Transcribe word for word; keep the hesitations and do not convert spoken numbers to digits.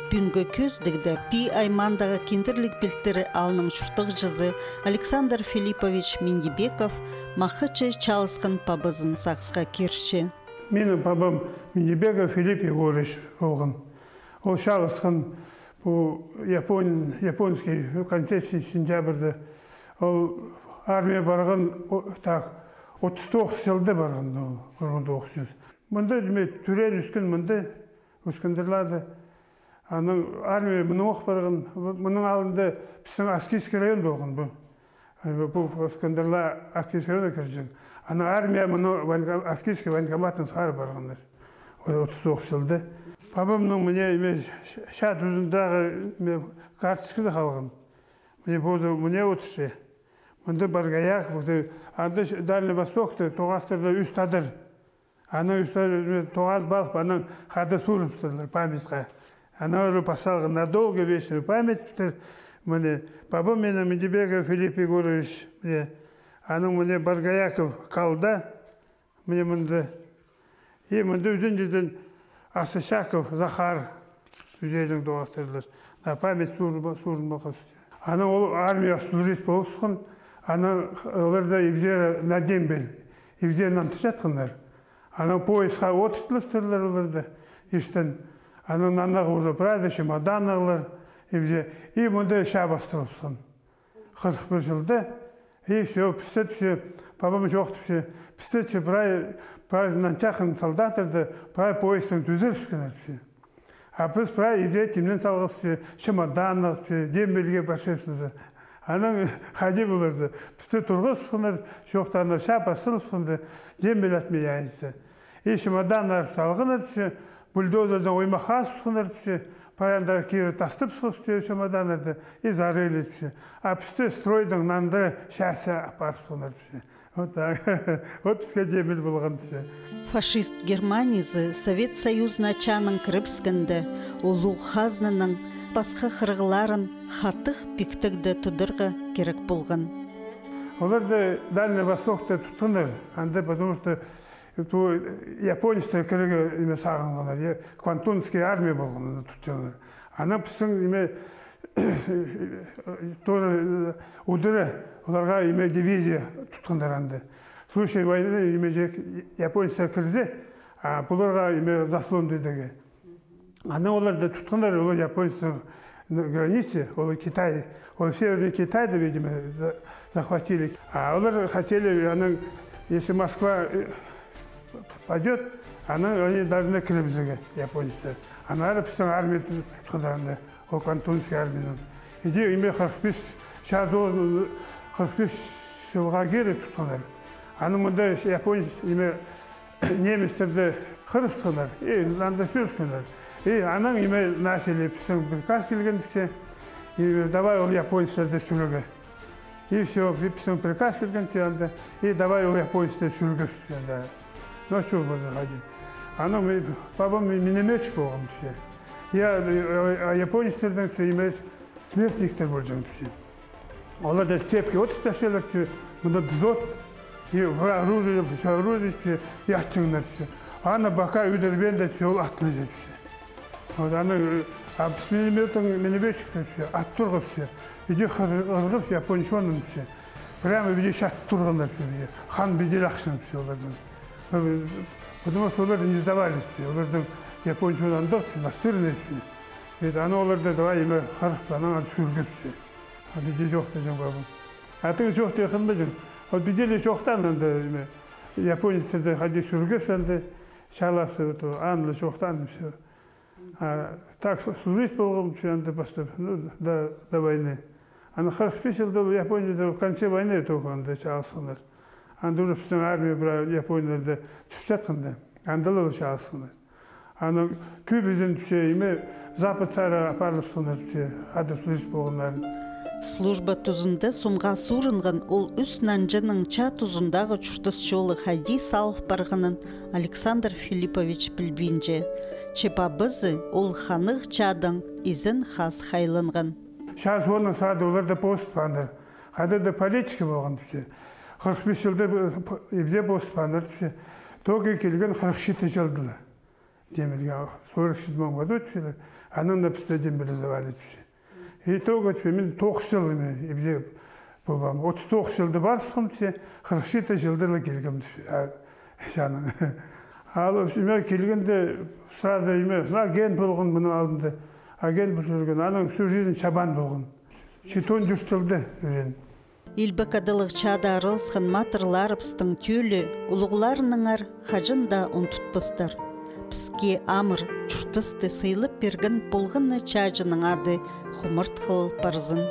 Пӱӱнгі кӧзідігде Пии аймаандағы Киндірліг пилтірі аалның чуртағҷызы Александр Филиппович Миндибеков махачы чааласхан пабазын сағысха кирче. Минің пабам Миндибеков Филипп Егорович полған. Ол чааласхан пу япон-, японский концепция сентябрьда. Ол армия парған, о, так, отыс тоғыс чылда парған ол, пір муң тоғыс чӱс. Мында, ниме, тӧреен, ӧскен мында, Ӧскендірлада. Анаң армия мынаң ох парған, мының алнында пістің Аскизский район полған пу. Пу Ӧскендірла Аскизский районға кірҷең. Анаң армия мыны военко-, Аскизский военкоматтаң сығара парғаннар. Ол отыс тоғыс чылда. Пабамның мына, ниме, ча-, чаа тузындағы, ниме, карточказы халған. Мына позы, мына одырча. Мында Боргояков, анда Дальний Востокта тоғастырлар ӱс тадар. Анаң ӱс тадар, ниме, тоғазып алып, анаң хада суурыптырлар памятьха. Анаң уже пас салған на долгую вечную память, пітір. Мына пабам минің Миндибеков Филипп Егорович, мына. Анаң мына Боргояков Калда, мына мында. И мында ӱзінҷіден Асочаков Захар, ӱзінҷіден тоғастырлар. На память суурын-, суурынып алғабыс. Анаң ол армияға служить полыбысхан, анаң оларны ибзер на дембель, ибзер нандырчатханнар. Анаң поездха одыртыбыстырлар оларны, иртен. Анаң наннағ уже прай даа чемоданнығлар, ибзер. И мында чаа пасталыбысхан. Хырых пір чылда, и всё, пісті, пісті, пабам чоохтапча, пісті, че, прай, прай нанчатхан солдаттарны прай поездтаң тӱзірібіскеннер, пісті. А піс прай ибде тимнен салғабыс, пісті, чемоданнығ, пісті, дембельге парчабыс. Анаң хайди поларза, пісті турғызыбысханнар, чоохтааннар, чаа пасталыбысханнар, дембель отменяется. И чемоданнар салғаннар, пісті, бульдозердең оймах хазыбысханнар, пісті, прай андағ кире тастабысхабыс, пісті, чемоданнарны, и зарылись, пісті. А пісті стройдаң нандыра чаассар апарыбысханнар, пісті. Вот так. Вот піске дембель полған, пісті. Фашист Германиязы Совет Союзына чаанаң кірібіскенде, улуғ хазнаның пасха хырығларын хатығ пиктігде тударға кирек полған. Оларны Дальний Востокта тутханнар, анда, потому что ту японецтер кірерге, ниме, сағынғаннар, я, Квантунский армия полған, анда тутчаңнар. Анаң пістің, ниме, тоже, э, удура, оларға, ниме, дивизия тутханнар анда. В случае войны, ниме, че японецтер кірзе, а пуларға, ниме, заслон идерге. Анаң оларны тутханнар, олар японецтер на границе, олар Китай, олар Северный Китайды, видимо, за-, захватили. А олар хотели, анаң, если Москва, э, падёт, анаң они должны кірібізерге, японецтер. Аннаңар пістің армия тутханнар анда, ол Квантунский армияның. Иди, ниме, хырых пис, чаа, хырых пис чылға кире тутханнар. Анаң мында японец, ниме, немецтерні хырыбысханнар, и анда сӱрібіскеннер. И анаң, ниме, начали, пістің приказ килген, піске, и давай ол японецтерні сӱрерге. И всё, пі-, пістің приказ килген, че анда, и давай ол японецтерні сӱрерге, піске, анда. Ну, чё, вот, хайди. Анаң ми-, пабам ми-, минометчик полған, піске. Я, э, э, а японецтернің, піске, ниме, смертниктер полҷаң, піске. Оларны степке одыртчалар, че мында дзот, и вооружение, всё оружие, че ятчаңнар, че. Аны пока ӱдірбеенде, че ол атлаҷаң, че. Вот аны, э, а піс минометнің, минометчиктер, че, ат турғабыс, че. Иди хыр-, хырғабыс япон учёныйны, че. Прямо иди чат турғаннар, че, иди. Хан піди ле ахчаң, че, оларның. Э, потому что олар не сдавались, че. Оларның япон учёный андағ, че, настырный, че. Ведь аны оларны давай, ниме, хырып, анаң аны сӱргебіс, че. А піди чоохтаҷаң пабам. А тың чоохтирға хынмаҷаң. Ол піди ле чоохтаан анда, ниме, японецтерні хайди сӱргебіс анда, чаалап, вот, аны ле чоохтаан, всё. А так с-, служить полғам, всё, анда пастап, ну, до, до войны. Аны хырых пис чылда ол Японияда в конце войны только анда чааласханнар. Анда уже пістің армия прай японецтерні тӱсчеткенде, анда ла ол чааласханнар. Анаң кӧбізін, піске, ниме, западсар апарылыбысханнар, піске, хада служить полғаннарын. Служба тузында сомға суурынған ол ӱс нанҷының чаа тузындағы чуртас чолы хайди салыл парғанын Александр Филиппович пілбинче. Че пабазы ол ханығ чаадаң изен-хазых айланған. Чаа соонаң саада оларны позытпааннар. Хайдағ даа политика полған, піске. Хырых пис чылда, э, п-, ибде позытпааннар, піске. Только килген хырых читі чылда ла. Темірге, сорок седьмом году, піске. Анаң на пісті демобилизовали тіпче. Итог, тіпче, мин тоғыс чыл ниме ибде полғам. Отыс тоғыс чылда парыбысхам, тіпче, хырых читі чылда ла килгем, тіпче, а, чаның. Ал, тіпче, мин килгенде сразу ниме, агент полған мының алнында. Агент пол чӧрген, анаң всю жизнь чабан полған. Читон чурт чылда ӱрен. Илбек адалығ чаада араласхан матырларыбыстың тӧлі улуғларынаңар хаҷан даа ундутпастар. Піске амыр чуртасты сыйлап пирген полған на чааҷының ады хумартхыл парзын.